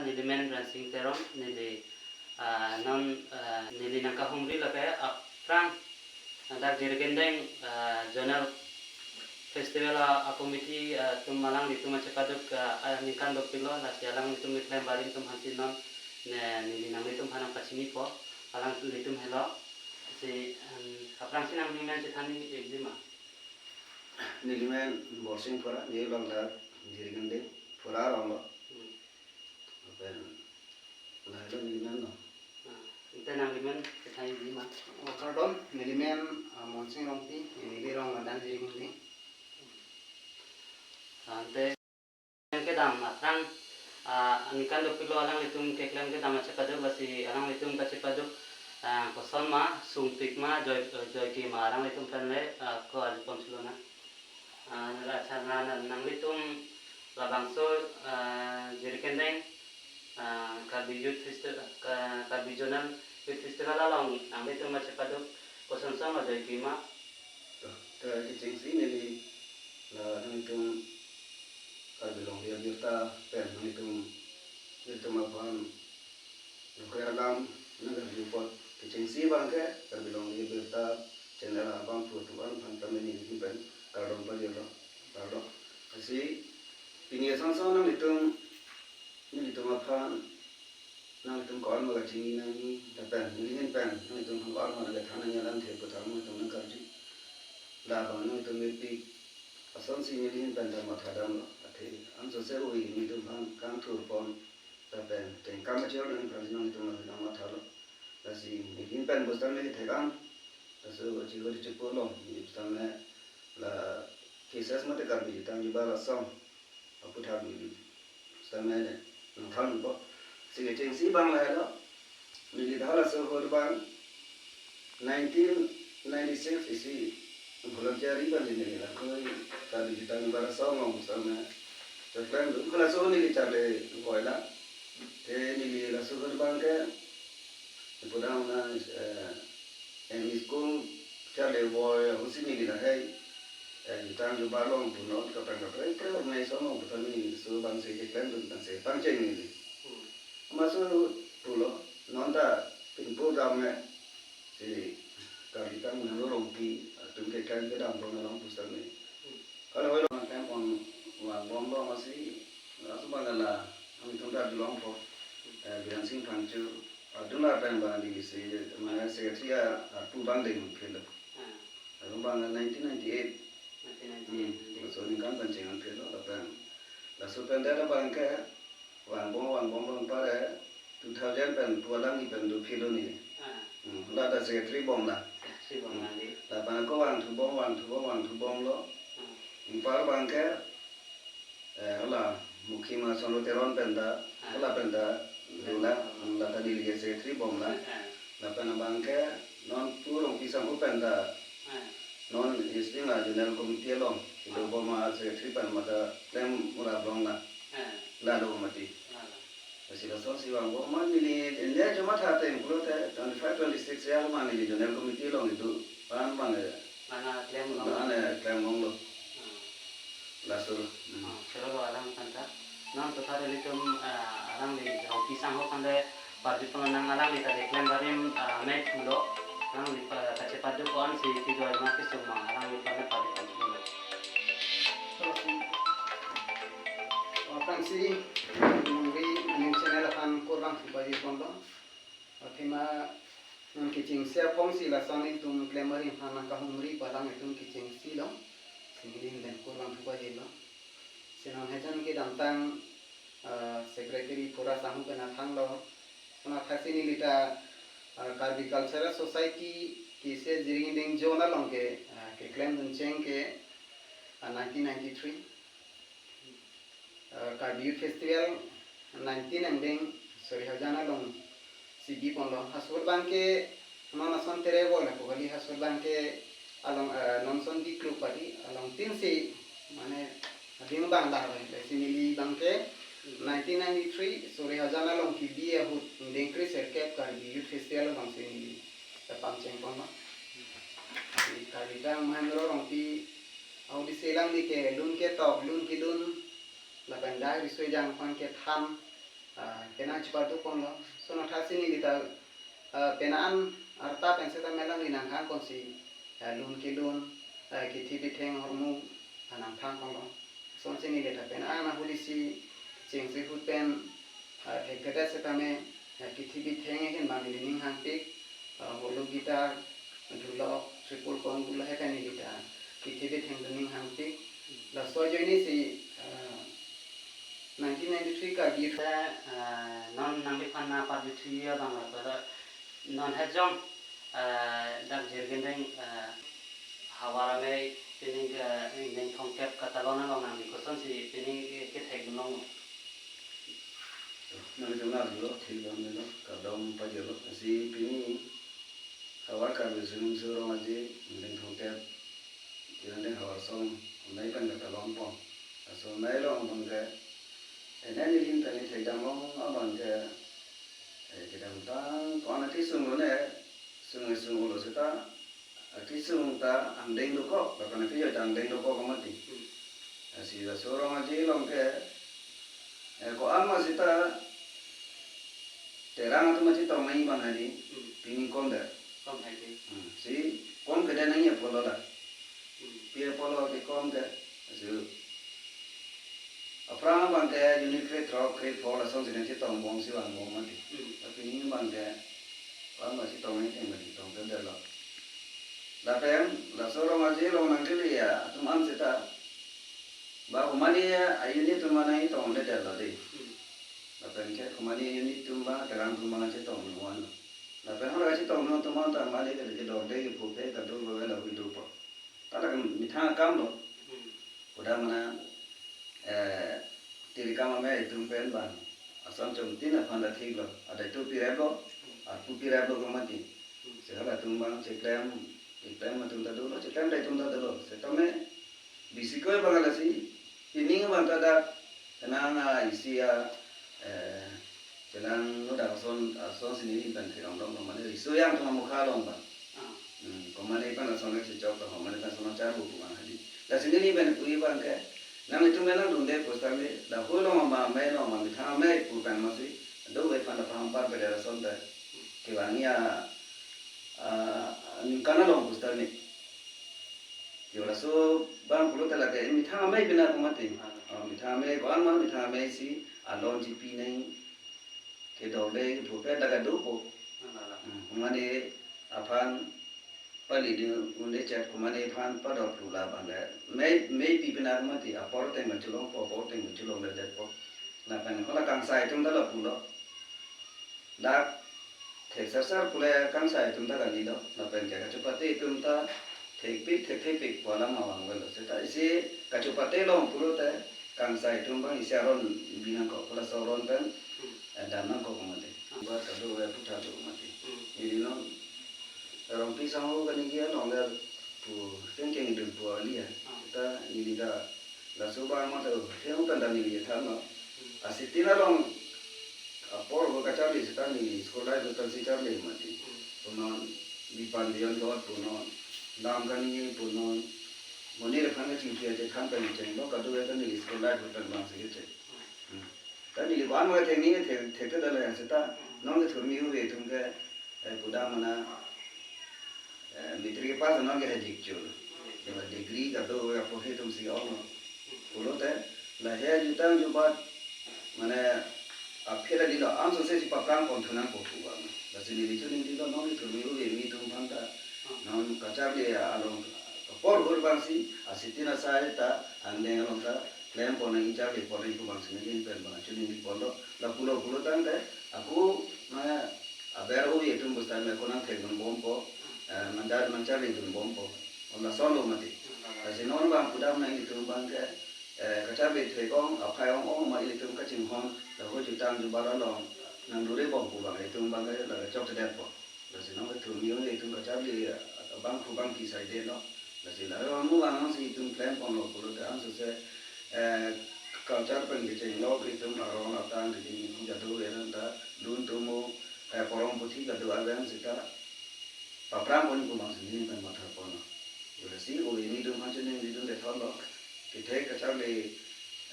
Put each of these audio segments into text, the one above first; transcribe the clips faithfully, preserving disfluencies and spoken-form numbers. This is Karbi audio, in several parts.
Neli men Ransing Teron, neli, ah, non, ah, neli nangkahumri lake aphrang, ah, dak Jirikindeng, ah, Zonal Festival a, a committee, ah, atum alanglitum kachepaduk, ah, ah, ningkan dopiklo, lasi alanglitum keklem barim atum aphansi non, ne, neli nanglitum aphan nangpachinipo, alanglitum helo. Si, em, aphrangsi nangli men chethan ik-ik ji ma? Neli men Borsing Phura, neli along dak Jirikindeng Phura arong lo. Hmm. Lapen lahelo neli men lo. Ah, ante nangli men chethan ik ji ma? Oh, kardom, neli men, ah, Monsing Rongpi, neli arong ladak Jirikindeng. Ah, ante kedam aphrang, ah, ningkan dopiklo alanglitum keklem kedam kachepaduk, lasi alanglitum kachepaduk, ah, koson ma, sungpik ma, joi, joike ma, alanglitum pen le, ah, ko arjupon chulona. Ah, la, accha, na, na, nanglitum labangso, ah, Jirikindeng, ah, Karbi Youth Festival, Ka-, Karbi Zonal Youth Festival along nanglitum kachepaduk kosonson ma, joike ma? To, kechengsi neli la nanglitum Karbi Longri Abirta pen nanglitum, nanglitum aphan dukhe alam nangkarju apot kechengsi abangke Karbi Longri Abirta channel abangphu atum aphan tame neli pen kardom pajirlo, kardom. Lasi pini asonson nanglitum, nanglitum aphan, nanglitum ko-an ma kachini nangji, lapen neli ahin pen nanglitum aphan ko-an ma nangkethan nangji alamthe aphuthak nanglitum nangkarju. Labang nanglitum mepik asonsi neli ahin pen ta mathadamlo. Athe ansose ui nelitum aphan kangthurpon lapen kengkam achor nangji aphansi nanglitum aphan nangmathalo. Lasi neli ahin pen bostan neli thekang. Laso achi hori chipo lo, neli bostan me la cases mate Karbi Jutang Juba la song aphuthak neli bostan me nangthanpo. Si kechengsi abang lahelo, neli dak laso ahut abang nineteen ninety-six isi volunteer ri abang neli lahui Karbi Jutang Juba la song along bostan me keklem dun. Halaso neli charli boi lang. Te neli laso ahut abangke pudam na, eh, M E school charli boi ahutsi neli lahai, eh, Jutang Juba along punon kaprek kaprek organization along puthot neli laso abangsi keklem dun tangsi pangcheng neli. Hmm. Amatsi pulo, non ta pinpo dam me, si Karbi Jutang Nanglo Rongpi atum keklem kedam pon along pusitame. Hmm. Halo, halo, nangklem pon vangbomlo, amatsi laso abang la nanglitum ta arjulongpo, eh, Biransing Phangcho, adung la pen abang neli si, mane secretary a, apu abang dengphilo. Ah. Laso abang nineteen ninety-eight. Nineteen ninety-eight. Hmm. Laso aningkan pen cheng-an philo, lapen laso pen dak abangke vangbom, vangbom, vangbom pare two thousand pen pu alangli pen dophilo neli. Ah. Hmm, la dak secretary bom la. Secretary bom la, hmm, neli. Lapen ako vangthubom, vangthubom, vangthubomlo. Hmm. Anpar abangke, eh, hala Mukhima Sonro Teron pen ta, ah, hala pen ta dula, hmm, la ta neli ke secretary bom la. Ah. Lapen abangke non pu Rongpi Sangho pen ta, ah, non East Wing la Zonal Committee along kedo, ah, bom a secretary pen mata klem mura blong la. Ah. Lalo mati. Lalo. Lasi lasonsi vangbom ma neli, neli ajo matha ateng pulote twenty-five, twenty-six year ma neli Zonal Committee along kedo. Pan abang, eh, mana klem long. Mana klem longlo. Ah. Laso. Hmm. Ah, choro lo alangliphan ta. Non puthot ilitum, ah, alangli Rongpi Sangho aphan le parjupon nang, alangli ta keklem barim, ah, me pulo. Alangli pa, kachepaduk ko-ansi kejoi ma kesung ma, alangliphan le parjupon pulo. Aphrangsi, nangri aning channel aphan kurvangthu pajirponlo. Athema non kechengsi aphongsi lason itum klemri aphan nangkahumri pu alanglitum kechengsi lo. Si neli ahin pen kurvangthu pajirlo. Si non hejan kedamtang, ah, secretary Phura Sangho pen athang lo. Lason athaksi neli ta, ah, Karbi Cultural Society K C S Jirikindeng Zone along ke, ah, keklem duncheng ke, ah, nineteen ninety-three. Ah, Karbi Youth Festival nineteen angdeng suri hajar alongsi biponlo. Halaso ahut abangke non ason tere boi lapu kali, halaso ahut abangke along, ah, non ason biklo padi, along tinsi mane ading abang dah bai. Lasi neli abangke nineteen ninety-three suri hajar along kebi ahut angdeng kre-sirkep Karbi Youth Festival alongsi neli pangchengponlo. Si Karbi Jutang Mahendra Rongpi, audisi alangli ke lun ketok, lun kedun, lapen dak riso ejang aphan kethan, Ah, penang chepadu ponlo. Lason athak si neli ta, ah, penang arta pen setame alangli nanghang ponsi, ah, lun kelun, ah, kithi ketheng ahormu, ah, nangthang ponlo. Lasonsi neli ta penang ahut isi chengsi ahut pen, ah, thekthedet setame, ah, kithi ketheng ahin abang neli ning hangpik, ah, holo guitar, dhulok, triple kong, lahai pen neli ta kithi ketheng pen ning hangpik. Laso ajoine si, ah, nineteen ninety-three Karbi, eh, non nangliphan nangpar di thuyia bang la pada non hajong, eh, dak Jirikindeng, eh, Havar Amei pining ke ingdeng thomkep katalon along nangli kosonsi pining ke, kethek long. Nangli chunga lo, thil bang lo, kardom pajirlo, si pini Havar Karbi Riso Nimso Rong Aje, ingdeng thomkep, ingdeng Havar Song, amei pen katalon pon. Laso amei along abang ke, ene neli pen thekdam long abang ke, eh, kedamtang ko-an akesung lo ne, sung sung lo seta, akesung ta angdeng dokok, lapen akejoi ta angdeng dokok mati. Hmm. Lasi laso Rong Aje along ke, eh, ko-an ma seta, Terang atum achetong nangji abang hadi, Hmm. pini kom det. Kom hadi. Hmm. Si kom kedet nangji apotlo la. Hmm. Pi apotlo ke kom ke. Asu. Aphrang abang ke unit kre throk, kre four lasonsi nangchetong bom si vangbom mati. Hmm. Tapi pini abang ke, abang ma chetong nangji, ma chetong kedetlo. Lapen, laso Rong Aje along nangkele atum an seta, ba komatne a-unit atum an nangchetongledetlo dei. Hmm. Lapen ke komatne unit atum ba, Terang atum ba chetong nangji. Lapen hala chetong nangji atum an ta mane ke, kedorde kepho ke kadokave lapu dopo. Ta la methang akam lo. Hmm. Kuda mana, eh, Tirikam Amei atum pen bang, Assam Chomtin aphan ta thiklo. Adai tu pireplo, Hmm. arpu pireplo ko mati. Hmm. Si halatum bang cheklem, cheklem atum ta dolo, cheklemdai atum ta dolo. Setame bisi ko-an abang lasi, pining abang ta dak, kenang a isi a, eh, chelang no dak ason, asonsi neli pen theklong long, mane riso yang atum amokha along abang. Ah. Hmm, komatne pen ason chechok ta, komatne pen ason charbo pu abang hadi. Lasi neli pen pu abang ke, nanglitum nangdunde pusitame, la hoi along ma, amei along ma, methang amei pu pen masi, do we pen la paham par beda ason ta, kevangji a, a, ningkan along pusitame. Yo laso abang pulote lake methang amei pina ko mati. Ah. Oh, methang amei ko-an ma, methang amei si alon chipi nangji, kedorde kepho ke dak dopo. Ah, la, la. Hmm, komatne aphan pali di unde chet komatne aphan padoplo la abang ke. Mei, mei pi pina ko mati, apor ateng ma chelongpo, apor ateng ma chelongledetpo. Lapen hala kangsai atum ta lapulo. Dak theksarsar pule kangsai atum ta kalilo, lapen ke kachepate atum ta thekpik thekthepik pu alam abang avelo. Seta isi kachepate along pulote kangsai atum abang isi aron bi nangkok, pu laso aron pen, Hmm. eh, dam nangkok ko mati. Hmm. Ba kadokave aphuthak ko mati. Hmm. Neli non Rongpi Sangho kaningje along le pu kengkeng dun pu ali ya. Ah. Ta neli ta laso abang ma ta, kengkeng ta neli thanlo. Hmm. Asitin along apor ahut kacharli seta neli school life ahut si charli mati. Hmm. Punon, Bipan Beyond God punon, Lam Kaningje punon, monit aphan kachingki aje than pen chenglo, kadokave ta neli school life ahut abang si kecheng. Hmm. Hmm. Ta neli ko-an ma thekni thek, thekthedetlo ya seta, Hmm. non kethurmi ove atum ke, eh, kuda mana, eh, matric pass non ke hajik chul. Jema degree kadokave aporhe atum si ong lo. Pulote, lahei jutang jubat, mane, aphi la dilo, ansose si paprang pon thu nangpo pu abang. Lasi neli choningri lo, non kethurmi ove mi atum aphan ta, non kacharli along, apor ahut abang si, asitin asai ta, angdeng along ta, klem pon nangji charli pon nangji pu abang si neli pen abang choningri ponlo, lapulo pulo tangte, ako, mane, aber ove atum pusitame ako nangthekdun bompo, eh, nangchar, nangcharlidun bompo. O lason lo mati. Lasi non abang pudam nang ilitum abang ke, eh, kacharli thek ong, aphai ong ong ma ilitum kachinghon, laho jutang jubat along, nangdure bom pu abang ilitum abang ke la chokchedetpo. Lasi non kethurmi ong ilitum kacharli, eh, abangphu abangpi saidetlo. Lasi la, eh, mu abang si itum klem ponlo pulote ansose, eh, culture pen kechenglo itum arong atang kecheng itum jadu eran ta dun tumo, eh, porong puthi kadu aven seta paprang pon pu abang si neli pen matha ponlo. Yo lasi o ini dun hanchun neli dun de thotlo. Kethek kacharli,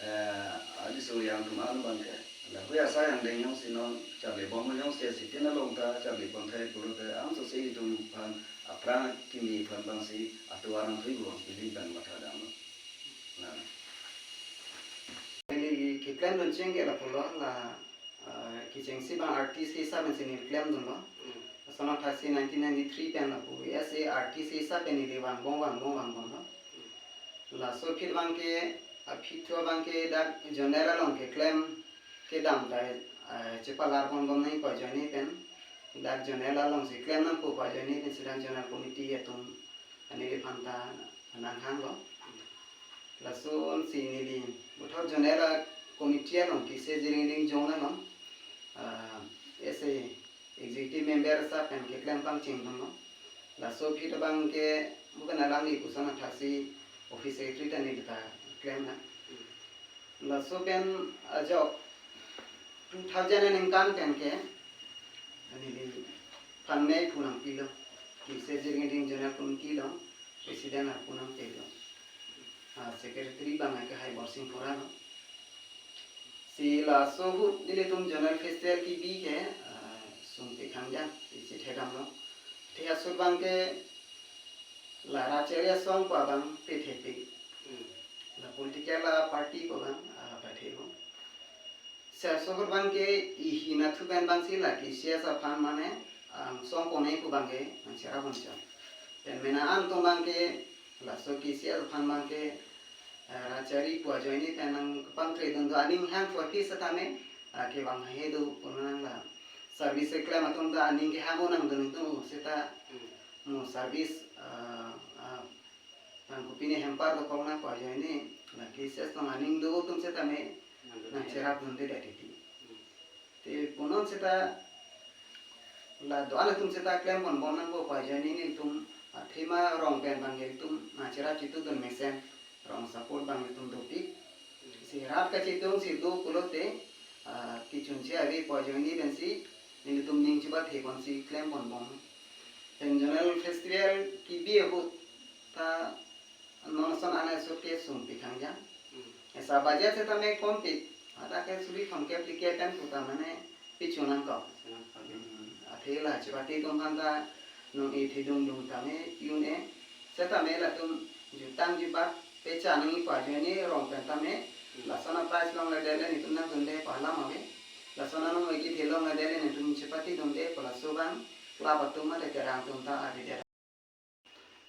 eh, aji so yang atum an abang ke. Lapu asai angdeng jongsi non charlibom jongsi asitin along ta charli ponthek pulote, amso si itum aphan aphrang kimi aphan abangsi atovar nangthui bom, ili pen matha damlo. Na. Ili keklem dun cheng ke lapulo, la, eh, kechengsi abang artist ke hisab pensi neli klemdunlo. Hmm. Lason athaksi nineteen ninety-three pen lapu, yes, artist hisab pen neli vangbom, vangbom, vangbomlo. Hmm. Laso aphi abangke, aphi thu abangke dak zonal along keklem kedam ta, eh, chepalar ponbom nangji pu ajoine pen, dak zonal alongsi klem nangpo pu ajoine pensi dak zonal committee atum neliphan ta nanghanglo. Lasonsi neli puthot zonal committee along Kisi Jiring Ding zone along, ah, isi executive member sir pen keklem pangchengdunlo. Laso aphi abangke bukan alangli puson athaksi office secretary ta neli ta klemnang. Laso pen ajok two thousand aningkan pen ke neliphan mei pu nangpilo. Kisi Jiring Ding zonal committee along president arpu nangpilo. Ah, secretary abang ke Hai Borsing Khoralo. Si laso ahut nelitum zonal festival kebi ke, ah, sungpi khangjang, si chethek damlo. Athe asur abangke la rachari asong pu abang pathepik. Hmm. La political la party pu abang, ah, pathepik. Si laso ahut abangke ihin athu pen abangsi la K C S aphan mane angsong ponji pu abangke nangcherap ponchot. Pen mena an atum abangke laso K C S aphan abangke, eh, rachari pu ajoine pen nangpangkre dun do, aning hang for peace setame, ah, kevang haihe do pu nang la. Service keklem atum ta aning kehang nangdun atum seta, hmm, mo service, ah, ah, tang kopine hempar dokok nang pu ajoine, la K C S along aning do atum setame nangdun nangcherap dunde det titi. Hmm. Te punon seta la do-an atum seta klem ponbom nangpo pu ajoine nelitum athema rong pen abang nelitum nangcherap chitu dun mesen, rong support abang nelitum dopik. Si rat kachetongsi do pulote, ah, kechunche ave pu ajoine pensi nelitum ning chebathe ponsi klem ponbom. Pen zonal festival kebi ahut ta non ason an asut ke sungpi khangjang. Hmm. Esa budget setame kompik. Hadak ke suri thomkep phlikep pen puta mane pichu nangkok. Pichu nangkok. Hmm. Athe la chepate atum aphan ta nong-e thedung dung tame pi-un-e. Setame latum jutang jubat pecha nangji pu ajoine rong pen tame. Hmm. Lason a-prize longledet le nelitum nangdunde pu alam ave. Lason anong eki the longledet le nelitum chepate dunde pu laso abang club atum mate kerang atum ta avedet.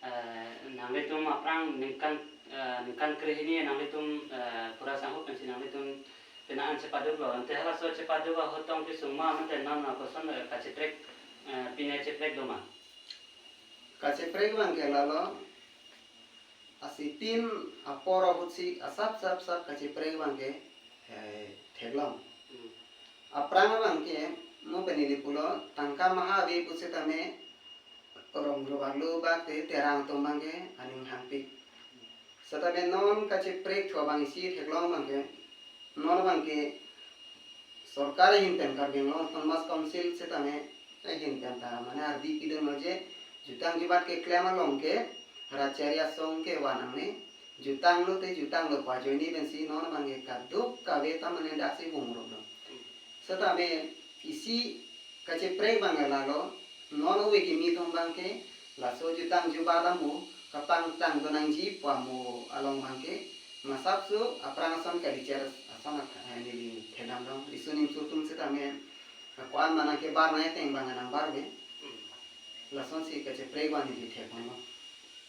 Eh, nanglitum aphrang ningkan, eh, ningkan krehini nanglitum, eh, pura sangho pensi nanglitum pina an chepaduklo. Ante halaso chepaduk ahut tong kesung ma mate non koson, eh, kacheprek, eh, pine cheprek do ma? Kacheprek abangke lalo, asitin apor ahutsi asap sap sap kacheprek abangke, eh, theklong. Hmm. Aphrang abangke mo pen neli pulo tangka maha ave pu setame rong ruwak lo bak te terang atum abangke aning hangpik. Setame non kacheprek thu abang isi theklong abangke, non abangke sorkar ahin pen Karbi Anglong Autonomous Council setame ahin pen ta mane ardi pidun lo je jutang jubat keklem along ke rachari asong kevan nangne, jutang lote jutang lo pu ajoine pensi non abangke kaduk kave ta mane daksi bung rup lo. Setame isi kacheprek abangke lalo, non ove kimi atum abangke laso jutang jubat amo kapangtang dun nangji pu amo along abangke masap su aphrang ason kalichar ason ak-, eh, neli thedam dong. Riso nimso atum setame ko-an ma nangkebar nai ateng abang nangbar ave. Hmm. Lasonsi kacheprek abang neli thek ponlo.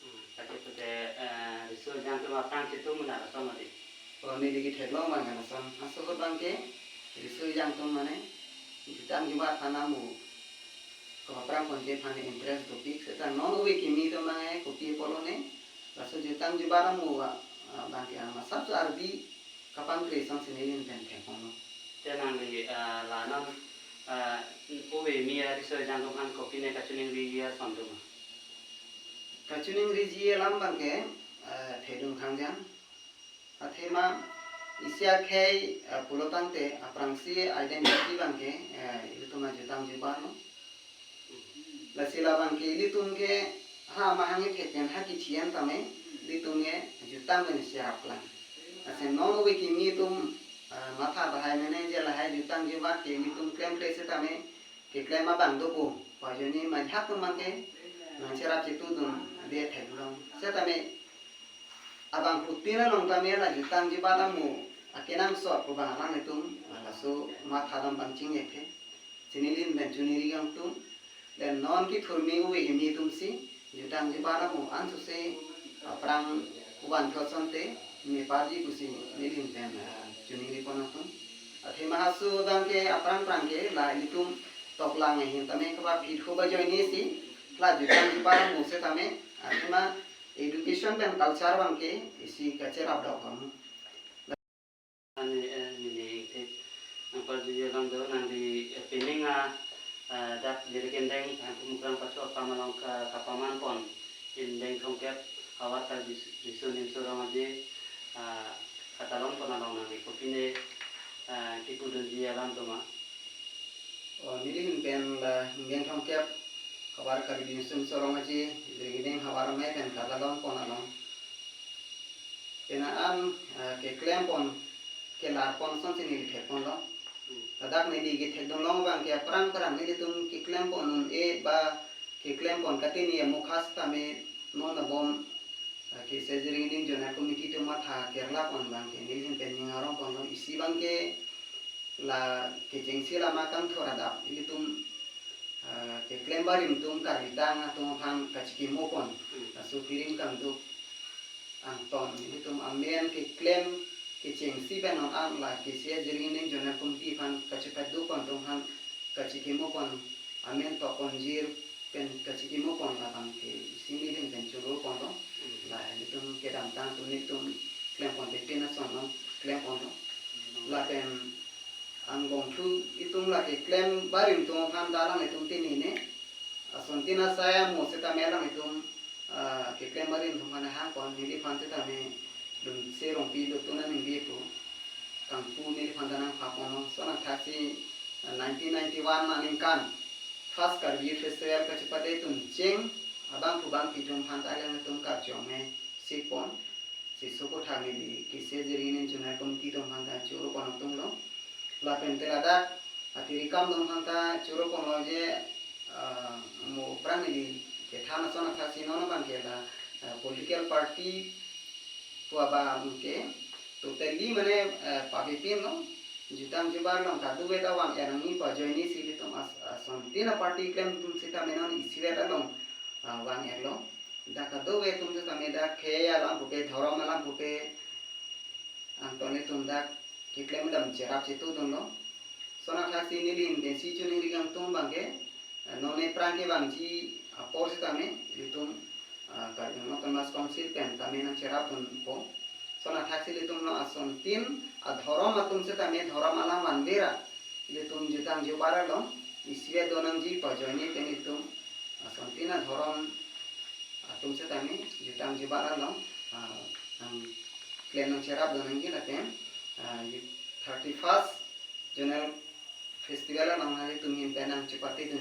Hmm, kache pute, eh, riso ejang atum aphrang chitu mena lason mati. O neli ketheklong abang lason. Aso ahut abangke riso ejang atum mane jutang jubat aphan amo kapaphrang ponji aphan interest dopik. Seta non ove kimi atum abangke kopi pulo ne, laso jutang jubat amo a, abangke amasap su ardi kapangkre asonsi neli pen thek ponlo. Te nangli, eh, la non, eh, ove kimi ariso ejang atum aphan kopine kachiningriji ason do ma? Kachiningriji alam abangke, eh, thedung khangjang. Athema isi akhei, eh, pulo tangte aphrangsi identity abangke, eh, ilitum ajutang jubat lo. Lasi labangke ilitum ke ha mahang ethek pen ha kichi an tame ilitum ke jutang pen cherap klang. Lasi non ove kimi atum Ah, matha tahai mene je lahai jutang jubat ke ilitum klemkle setame keklem abang dopo. Pajoni majak atum abangke nangcherap chetudunde theklong. Setame abangphutin along tame la jutang jubat amo akenangsot pu abang alanglitum laso matha dam pangchingthek the. Chinilin pen chuniri kangtung. Lapen non kethurmi ove kimi atumsi jutang jubat amo ansose aphrang uban thot asonte meparji pusi nilin pen, ah, chuniri pon atum. Athema halaso abangke aphrang aphrang ke la ilitum toklang ahin tame kaba phit ho ba joine si la jutang jubat amo setame athema education pen culture abangke isi kacherap dok kamo. Ani, eh, neli ingthek nangparjuji alam do nangli, eh, pining a, eh, dak Jirikindeng Hangkumukrang Pacho Apam along ka, kapaman pon Indeng Thomkep havar Karbi Riso Nimso Rong Aje, eh, katalon pon along nangli kopine, eh, kipudunji alam do ma? O, neli ahin pen la Indeng Thomkep havar Karbi Riso Nimso Rong Aje, Jirikindeng havar amei pen katalon pon along. Penang an, eh, keklem pon, kelar pon asonsi neli thek ponlo. Hmm. Ladak neli kethekdun long abangke aphrang aphrang nelitum keklem pon un-e ba keklem pon katini amokha setame non abom, eh, K C S Jirikindeng Zonal Committee atum matha kerla pon abangke neli ahin pen ning arong ponlo isi abangke la kechengsi lama kangthur adap ilitum, ah, keklem barim atum Karbi tang atum aphan kachikimo pon. Hmm. Laso piring kangduk angton ilitum amen keklem kechengsi pen non an la K C S Jirikindeng Zonal Committee aphan kachepatduk pon atum aphan kachikimo pon amen tok ponjir pen kachikimo pon labangke isi neli ahin pen choro ponlo. Hmm. La ilitum kedamtang atum nelitum klem pon petin asonlo klem ponlo. Lapen angbong thu itum la keklem barim atum aphan ta alanglitum tinine. Asontin asai amo setame alanglitum, ah, keklem barim atum aphan hang pon neliphan setame Lumse Rongpi Lotun aningve pu kangpu neliphan ta nangpha ponlo. Lason athaksi, ah, nineteen ninety-one aningkan first Karbi Youth Festival kachepate atum cheng abangphu bangpi atum aphan ta alanglitum karjong me sik pon. Si sopo thang neli K C S Jirikindeng Zonal Committee atum aphan ta choro pon atumlo. Lapen te ladak atiri kam atum aphan ta choro ponlo je, ah, mo aphrang neli kethan ason athaksi non abangke la, ah, political party pu abangke totally mane, ah, pavepinlo. Jutang jubat along kadokave ta vang-et nangji pu ajoine si ilitum as-, asontin aparty klem atum setame non isivet along, ah, vang-etlo. Dak kadokave atum setame dak khei alam pupe, dhorom alam pupe, angton itum dak keklem dam cherap chetudunlo. Lason athaksi neli ahin pensi chuningri kangtung abangke, eh, non aphrang kevangji apor setame itum, ah, Karbi Anglong Autonomous Council pen tame nangcherapdunpo. Lason athaksi ilitum lo asontin adhorom atum setame dhorom alam vanvera ilitum jutang jubat along isivet do nangji pu ajoine pen itum asontin adhorom atum setame jutang jubat along, ah, nangklem nangcherap do nangji lapen, ah, thirty-first Zonal Festival along nanglitum ahin pen nangchepatedun